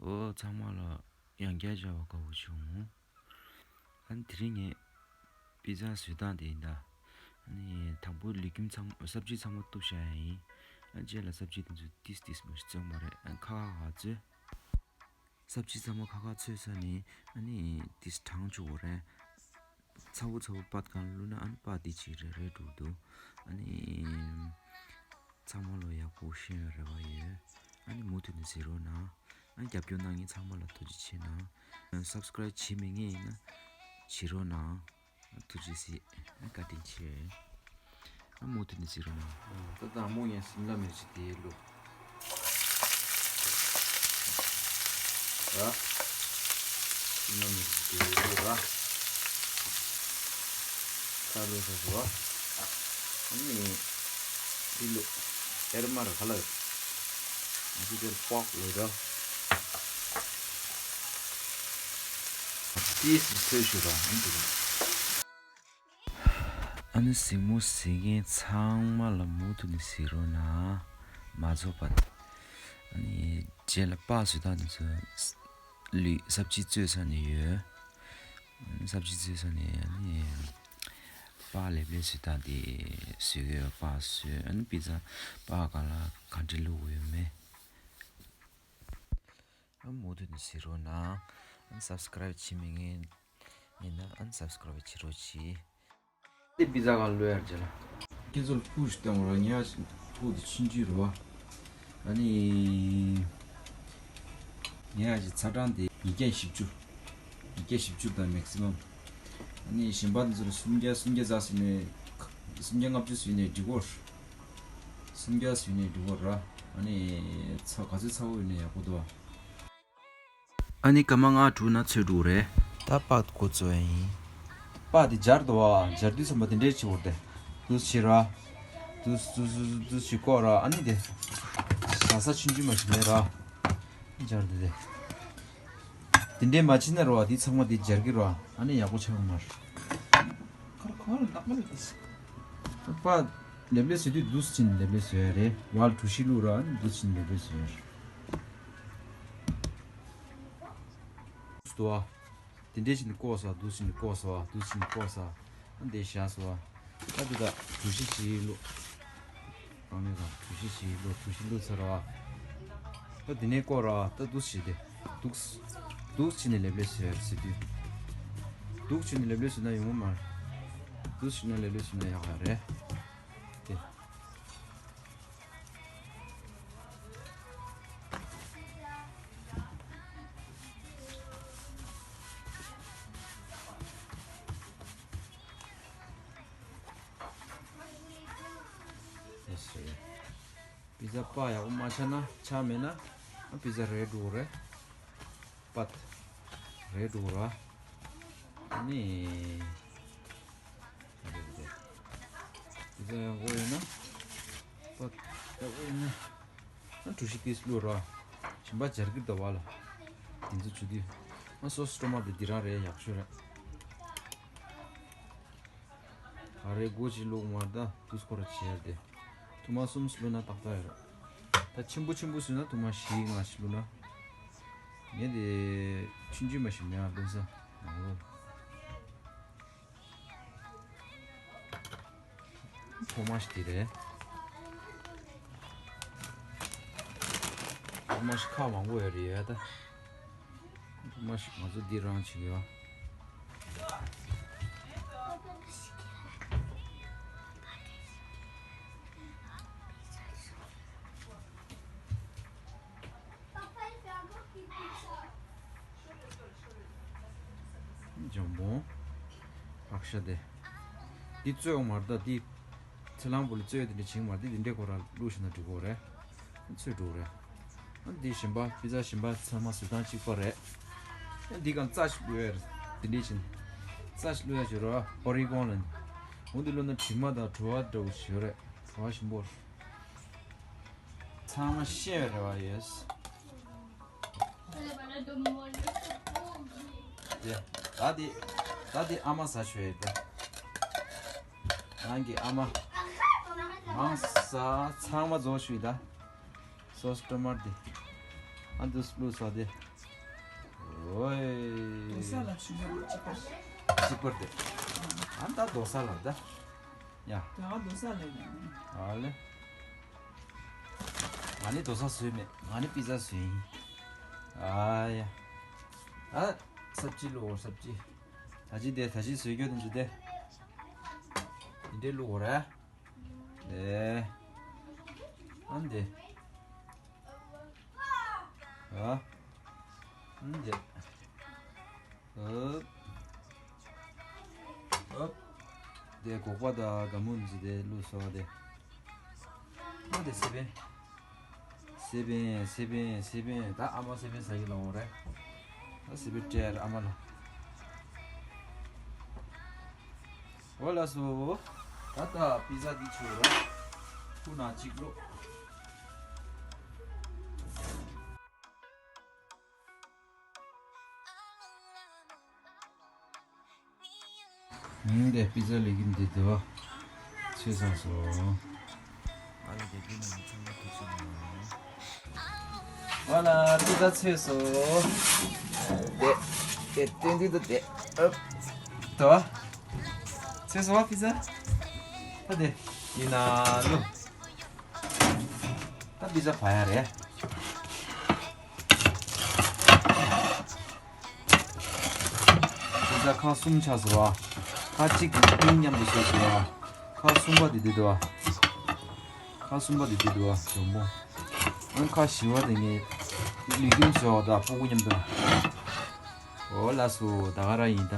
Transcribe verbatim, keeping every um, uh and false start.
ཨོ་ཚང་མ་ལ་ཡང་བསྐྱར་མཇལ་བ་དགའ་བོ་བྱུང་། ཨ་ནི་དེ་རིང་ངས་པི་ཛ་བཟོས་སྟངས་དེ་ཡིན་ད། ཨ་ནི་དང་པོ་ལུས་ཁམས་ཚང་མ་སབ་ཇི་ཚང་མ་གཏུབ་བཞག་ཡ་ཡིན། ཨ་རྗེས་ལ་སབ་ཇི་དེ་ཚོ་ཏིས་ཏིས་མ་ཞིག་བཙོས་མ་རེད། ཨ་ཁ་ཁ་ཁ་བཙོས། སབ་ཇི་ཚང་མ་ཁ་ཁ་བཙོས་ཚར་ནས་ཨ་ནི་ཏིས་གྲང་བཅུག་དགོས་རེད། ཚ་བོ་ཚ་བོ་པད་གང་བླུགས་ན་ཨ་ནི་པད་དེ་ཅིག་རེ་རེ་འགྲོ་འདུག་ཨ་ནི་ཚང་མ་ལོ་ཡག་པོ་ཤེས་ཡོད་རེ་བ་ཡོད། ཨ་ནི་མུ་མཐུད་ནས་གཟིགས་རོགས་གནང་། ཨ་ནི་རྒྱབ་སྐྱོར་གནང་མཁན་ཚང་མ་ལ་ཐུགས་རྗེ་ཆེ་གནང་། སབ་སི་ཀ་རེབ་བྱེད་མེད་མཁན་ཡིན་ན་བྱེད་རོགས་གནང་། ཐུགས་རྗེ་ཆེ། ཨ་བཀའ་དྲིན་ཆེ། ཨ་མུ་མཐུད་ནས་གཟིགས་རོགས་གནང་། ད་ལྟ་མོ་ངས་སིམ་ལ་མིར་ཅི་དེ་བླུགས། ར། སིམ་ལ་མིར་ཅི་དེ་བླུགས་ར། ཁ་བླུགས་ས་སོ། ཨ་ནི་དེ་བླུགས། ཨེར་མར་ཁ་ལག་ཨ་ཅི་དེར་པོག་ལོ་ར། ཏིས་ཚོས་ཞུ་ར་ཨ་ནི་དེ་ར། ཨ་ནི་གཟིགས་མོ་གཟིགས་མཁན་ཚང་མ་ལ་མུ་མཐུད་ནས་གཟིགས་རོགས་གནང་། མ་རྫོགས་པ། ཨ་ནི་རྗེས་ལ་པགས་བཟོས་སྟངས་དེ་ཚོ་ལུས་སབ་ཇི་བཙོས་ཚར་ནས་ཡོད། ཨ་ནི་སབ་ཇི་བཙོས་ཚར་ནས་ཨ་ནི་པགས་ལེབ་ལེབ་བཟོས་སྟངས་དེ་བཟོས་ཡོད། པགས་བཟོས། ཨ་ནི་པི་ཛ་པགས་སྒང་ལ་ག་འདྲ་བླུགས་ཡོད་མེད། ཨ་མུ་མཐུད་ནས་གཟིགས་རོགས་གནང་། ཨ་སབ་སི་ཀ་རེབ་བྱེད་མེད་མཁན་ཡིན་ན་ཨ་སབ་སི་ཀ་རེབ་བྱེད་རོགས་གྱིས། དེ་པི་ཛ་གང་བླུགས་ཡར་རྗེས་ལ། ཁྱེད་ཚོར་པུ་ཤི་བཏང་བ་ཉག་ཅིག་ཕུག་དེ་ཆུང་ཆུང་རེད་བ། ཨ་ནི། ཉག་ཅིག་ཚ་གྲང་དེ་ཉིས་བརྒྱ་བཞི་བཅུ། ཉིས་བརྒྱ་བཞི་བཅུ་དང་མེག་སི་མམ། ཨ་ནི་གཞན་པ་དེ་ཚོར་སུམ་བརྒྱ་སུམ་བརྒྱ་ཙམ་ཟིན་ནས། སུམ་བརྒྱ་ལྔ་བཅུ་ཟིན་ནས་འགྲིག་གོ། སུམ་བརྒྱ་ཟིན་ནས་འགྲིག་གོ་ར། ཨ་ནི། ཚ་ག་ཚོད་ཚ་བོ་ཡིན་ནས་ཡག་པོ་འདུག་ཨ་ནི་སྐར་མ་ལྔ་དྲུག་ན་ཚོས་འགྲོ་རེད། ད་པགས་འགོ་བཙོ་ཡ་ཡིན། པགས་དེ་སྦྱར་འདུག་བ། སྦྱར་དུས་ཙམ་པ་དེ་འདྲས་བྱེད་དགོས་རེད་དེ། དུས་བྱེད་ར། དུས་དུས་དུས་དུས་བྱེད་ཀོ་ར། ཨ་ནི་དེ། ས་ས་ཆུང་ཆུང་མ་ཞིག་མེད་ར། སྦྱར་དེ་དེ། དེ་འདྲས་མ་བྱེད་ན་ར་བ་དེ་ཚང་མ་དེ་སྦྱར་གི་ར། ཨ་ནི་ཡག་པོ་ཆགས་མ་རེད། ཁར་ཁོ་ལ་ནག་མ་ལ་དེ། པགས་ལེབ་ལེབ་བཟོས་དུས་དུས་ཕྱིན་ལེབ་ལེབ་བཟོ་ཡ་རེད། བལ་གྲུ་བཞི་བླུགས་ར། ཨ་ནི་དུས་ཕྱིན་ལེབ་ལེབ་བཟོ་ཡ་རེད། སྟོ་བ། དེ་འདྲས་ཞིག་ནི་བཀོག་ས། དུས་ཕྱིན་ནི་བཀོག་ས་བ། དུས་ཕྱིན་ནི་བཀོག་ས། ཨ་འདི་བཞག་ས་བ། ཨ་འདི་ད་གྲུ་བཞི་ཞིག་བླུགས། རང་ནས་རང་གྲུ་བཞི་ཞིག་བླུགས། གྲུ་བཞི་བླུགས་ཚར་བ། ད་དེ་ནས་བཀོག་ར། ད་དུས་ཕྱིན་དེ། དུས་དུས་ཕྱིན་ནི་ལེབ་ལེབ་བཟོ་ཡ་རེད་ཟེར་དུས། དུས་ཕྱིན་ནི་ལེབ་ལེབ་བཟོས་ན་ཡོང་གི་མ་རེད། དུས་ཕྱིན་ནི་ལེབ་ལེབ་བཟོས་ན་ཡག་ག་རེད། དེ། ཡེ་སི། པི་ཛ་པགས་ཡག་པོ་མ་ཆགས་ན། ཆགས་མེད་ན་པི་ཛ་རལ་འགྲོ་གི་རེད། པད་རལ་འགྲོ་གི་རེད། ཨ་ནི། རེད་རེད། དེ་ཚོ་ཡང་དགོས་ཡོད་ན། པད་ཡག་པོ་ཡིན་ན། ཨ་གྲུ་བཞི་ཏིས་བླུགས་ར། གཞན་པ་སྦྱར་གི་འདུག་བ་ལ། དེ་ཚོ་བྱུ་དུས། ཨ་སོ་སི་ཊོ་མ་ཊོ་དེ་རང་རེད། ཡག་ཤོས་རེད། ག་རེ་སྒོ་ཅིག་བླུགས་མ་ད་དུས་སྐོར་བྱེད་ཡ་དེ། ཐུར་མ་གསུམ་བླུགས་ན་ཏག་ཏག་ཡོད་རེད། ད་ཆེན་པོ་ཆེན་པོ་བཟོས་ན་ཐུར་མ་བཞི་ལྔ་ཞིག་བླུགས་ན། ངས་དེ་ཆུང་ཆུང་མ་ཞིག་མེད་ཨ་བླུགས་ས། ནང་ལོགས། ཐོག་མ་ཞིག་དེ་རེད། ཐོག་མ་ཞིག་ཁག་མང་པོ་ཡོད་རེད་ཡ་ད། ཐོག་མ་ཞིག་ང་ཚོ་འདི་རང་བྱེད་ཡོད། འཇམ་པོ། ཕག་ཤ་དེ། འདི་བཙོས་ཡོང་མ་རེད་ད། འདི་ཚེ་ལང་པོ་ལ་བཙོས་དེ་འདྲ་བྱེད་མ་རེད། འདི་འདི་འདྲའི་ཁོ་རང་བླུགས་ཤིག་ན་འགྲིག་གོ་རེད། ཚོས་འགྲོ་རེད། ཨ་འདི་གཞན་པ་པི་ཛ་གཞན་པ་ཚང་མ་བཟོ་སྟངས་གཅིག་པ་རེད། ཨ་འདི་གང་རྩ་ཞིག་བླུགས་ཡ་རེད། འདི་འདྲའི་ཕྱིན། རྩ་ཞིག་བླུགས་ཡ་བྱེད་རོགས། ཨོ་རི་གོན་ལ། འོ་འདི་བླུགས་ན་དྲི་མ་དང་བྲོ་བ་འདྲ་བོ་ཞིག་ཡོད་རེད། བྲོ་བ་ཞིམ་པོ་རེད། ཚང་མ་ཤེས་པའི་རེ་བ་ཡོད། དེ། ད་དེ། ད་དེ་ཨ་མ་ཟ་ཆོག་ཡོད་ད། རང་གི་ཨ་མ། མང་ས་ཚང་མ་རྫོགས་ཤུལ་ད། སོ་སི་ཊོ་མ་ཊོ་དེ། ཨ་འདུག་བླུགས་ས་དེ། ཨོའི། རྡོ་ས་ལ་ཞུ་བ་གཅིག་པར། གཅིག་པར་དེ། ཨ་ད་རྡོ་ས་ལ་ད། ཡ། ད་ག་རྡོ་ས་ལ་ཡ། ཨ་ལེ། ང་ནི་རྡོ་ས་བཟོས་མེད། ང་ནི་པི་ཛ་བཟོས་ཡིན། ཨ་ཡ། ཨ། སབ་ཅི་བླུགས་འོ་སབ་ཅི། ད་ཅི་དེ་ད་ཅི་བཟོས་རྒྱུ་དེ་ཅི་དེ། འདི་འདྲའི་བླུགས་འོ་ར། ཨེ། ཨ་འདི། ཨ། ཨ་འདི། ཨོབ། ཨོབ། དེ་སྒོག་པ་དང་སྒ་སྨུག་འདི་དེ་བླུགས་སོང་དེ། ཨ་དེ་སེ་བན། སེ་བན་སེ་བན་སེ་བན། ད་ཨ་མ་སེ་བན་ཟ་གི་ལ་འོ་རེད། ད་སེ་བན་སྤྲད་ཨ་མ་ལ། འོ་ལགས་སོ། ད་ལྟ་པི་ཛ་འདི་ཆོག་ར། ཁུ་ན་གཅིག་ལོ། ཨུམ། དེ་པི་ཛ་ལས་ཀྱི་འདི་དུ་བ། ཚོས་ཚང་སོ། ཨ་ལ་དེ་དུ་ནི་ཚང་མ་ཐུག་སོང་། ཨ་ལ་པི་ཛ་ཚོས་སོ། དེ། དེ་སྟོན་དུས་དུ་དེ། ཨབ། དུ་བ། ཚོས་སོ་པི་ཛ། ད་དེ། ཡིན་ན་ལོ། ད་པི་ཛ་བ་ཡ་རེད། པི་ཛ་ཁག་གསུམ་ཆགས་སོང་བ། ཁག་གཅིག་གི་སྟེང་མཉམ་དུ་བྱས་སོང་བ། ཁག་གསུམ་པ་དེ་དེ་འདུག་བ། ཁག་གསུམ་པ་དེ་དེ་འདུག་བ་འཇམ་པོ། ཨང་ཁག་བཞི་པ་དེ་ངས་ལུས་ཁྱིམ་བཟོ་བ་དང་སྤུ་གུ་མཉམ་དུ། འོ་ལགས་སོ། ད་ག་རང་ཡིན་ད།